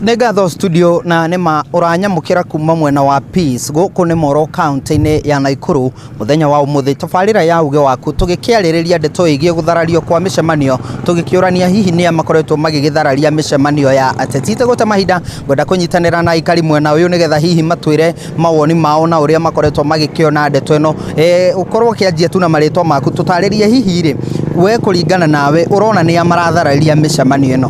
Nĩ ngatho studio na nĩma ũranyamũkĩra kuma mwena wa Peace gũkũ nĩ Moro kaunti-inĩ ya Naikuru mũthenya wa ũmũthĩ tabarĩra ya uge waku tũgĩkĩarĩrĩria ndeto ĩgiĩ gũtharario kwa mĩcemanio tũgĩkĩũrania hihi nĩa makoretwo magĩgĩthararia mĩcemanio ya ateti. Itegũte mahinda ngwenda kũnyitanĩra na aikari mwena ũyũ nĩgetha hihi matwĩre mawoni mao na ũrĩa makoretwo magĩkĩona ndeto ĩno. Ũkorwo ũkĩanjia tu na marĩtwa maku tũtarĩrie hihi rĩ we kũringana nawe ũrona nĩa marathararia mĩcemanio ĩno?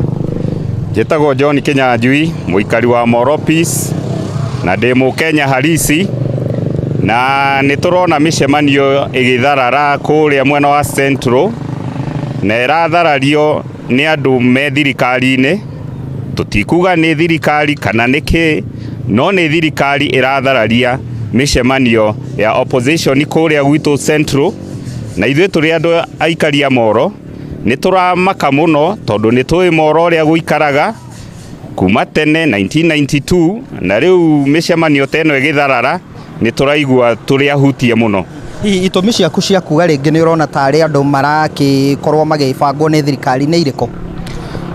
Njĩtagwo John Kĩnyanjui, mũikari wa Moro Peace, na ndĩ mũkenya halisi, na nĩ tũrona mĩcemanio ĩgĩtharara kũrĩa mwena wa Central, na ĩratharario nĩ andũ me thirikari-inĩ, tũtikuga nĩ thirikari kana nĩ kĩ, no nĩ thirikari ĩrathararia mĩcemanio ya opposition kũrĩa gwitũ Central, na ithuĩ tũrĩ andũ aikari a Moro, nĩ tũramaka mũno tondũ nĩ tũĩ Moro ũrĩa gũikaraga kuma tene 1992 na rĩu mĩcemanio ta ĩno ĩgĩtharara nĩ tũraigua tũrĩ ahutie mũno. Hihi itũmi ciaku cia kuga rĩngĩ nĩ ũrona tarĩ andũ marakĩkorwo magĩbangwo nĩ thirikari nĩ irĩkũ?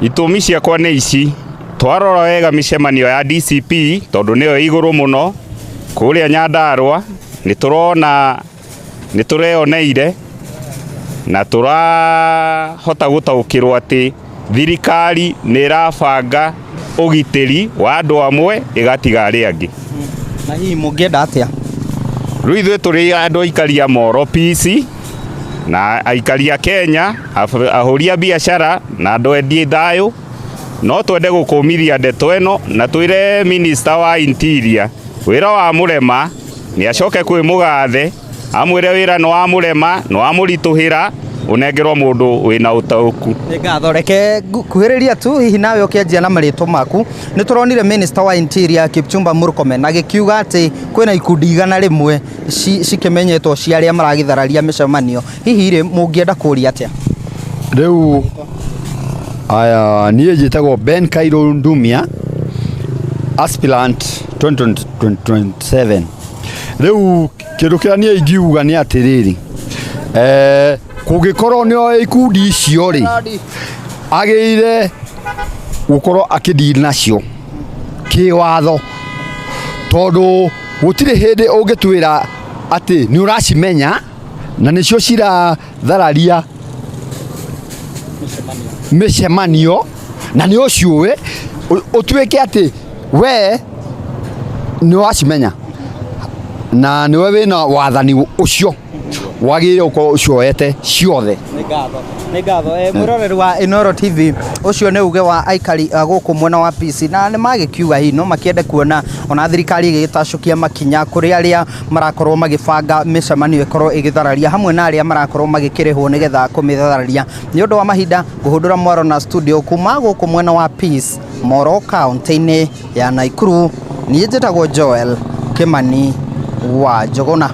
Itũmi ciakwa nĩ ici, twarora wega mĩcemanio ya DCP tondũ nĩyo ĩ igũrũ mũno kũrĩa Nyandarũa nĩ tũrona nĩ tũreyoneire na tũrahota gũtaũkĩrwo atĩ thirikari nĩ ĩrabanga ũgitĩri wa andũ amwe ĩgatiga arĩa angĩ. Na hihi mũngĩenda atĩa? Rĩu ithuĩ tũrĩ andũ aikari a Moro Peace na aikari a Kenya, ahũri a biacara na andũ endi thayũ, no twende gũkũmithia ndeto ĩno na twĩre minister wa interior wĩra wa mũrema nĩ acoke kwĩ mũgathe amwĩre wĩra nĩ wamũrema nĩ wamũritũhĩra ũnengerwo mũndũ wĩna ũtaũku. Nĩ ngatho, reke kuhĩrĩria tu hihi nawe ũkĩanjia na marĩtwa maku. Nĩ tũronire Minister wa Interior Kipchumba Murkomen agĩkiuga atĩ kwĩna ikundi 100 cikĩmenyetwo cia arĩa maragĩthararia mĩcemanio. Hihi rĩ mũngĩenda kũria atĩa? Rĩu aya niĩ njĩtagwo Ben Kairũ Ndumia, aspirant 2027. Rĩu kĩndũ kĩrĩa niĩ ingiuga nĩ atĩrĩrĩ, kũngĩkorwo nĩ ikundi icio rĩ, agĩrĩire gũkorwo akĩdeal nacio kĩwatho, tondũ gũtirĩ hĩndĩ ũngĩtwĩra atĩ nĩ ũracimenya na nĩcio cirathararia mĩcemanio na nĩ ũciũĩ, ũtuĩke atĩ we nĩ wacimenya na nĩwe wĩna wathani ũcio wagĩrĩire gũkorwo ũcioete ciothe. Nĩ ngatho, nĩ ngatho. Mwĩroreri wa Inooro TV, ũcio nĩ uge wa aikari a gũkũ mwena wa Peace, na nĩ magĩkiuga hihi no makĩende kuona ona thirikari ĩgĩgĩtacũkia makinya kũrĩ arĩa marakorwo magĩbanga mĩcemanio ĩkorwo ĩgĩthararia hamwe na arĩa marakorwo magĩkĩrĩhwo nĩgetha kũmĩthararia. Nĩ ũndũ wa mahinda ngũhũndũra mwaro na studio kuma gũkũ mwena wa Peace, Moro kaunti-inĩ ya Naikuru. Niĩ njĩtagwo Joel Kĩmani wa Njũgũna.